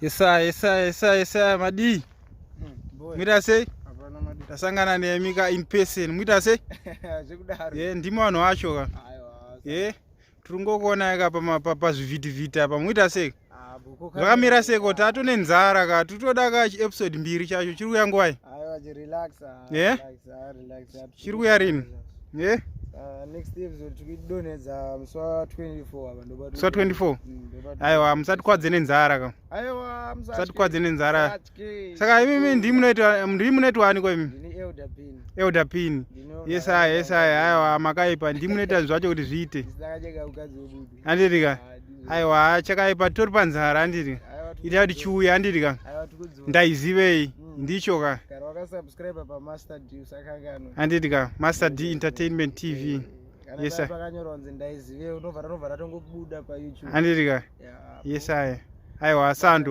Yesaya, yesaya, yesaya, yesaya, madii? Muita sei? Tasangana nemi ka in person. Muita sei? Zvekudaro. Ye, ndimi vanhu vacho ka. Ye, tiri ngokuonai ka pazvivhitivhiti apa. Muita sei? Ah, Zvakamira sei ko tato nenzara ka. Tiri ka chi episode mbiri chacho chiri kuya nguvai? Aiwa, relax. Ah, Ye? Relax, ah, relax. Chiri kuya rini? Ye? Next episode tikudonhedza musi wa 24 apa ndopa. Musi wa 24? Ndopa. Aiwa, musatikwadze nenzara ka. Aiwa, Musatikwadze nenzara. musatye. Saka imimi ndimi munoitwa ani ko imi? Ndini Elder Pin. Elder Pin. Ndini Yesaya, yesaya, aiwa makaipa. Ndimi munoita zvacho kuti zviite. Ndakacheka ukadzi webudu. Handiti ka? Ah, ndizvo. Aiwa, chakaipa tori panzara handiti. Aiwa, Ita kuti chiuye handiti ka? Aiwa, tikudzora. Ndaizivei ndicho ka. Kana wakasubscribe paMaster D usakanganwa. Handiti ka? Master D Entertainment TV. Kana Yes, paya sir. pakanyorwa kunzi "Ndaizivei", unobva ratongobuda paYouTube. Handiti ka? Yeah. Yesaya. Aiwa, sando.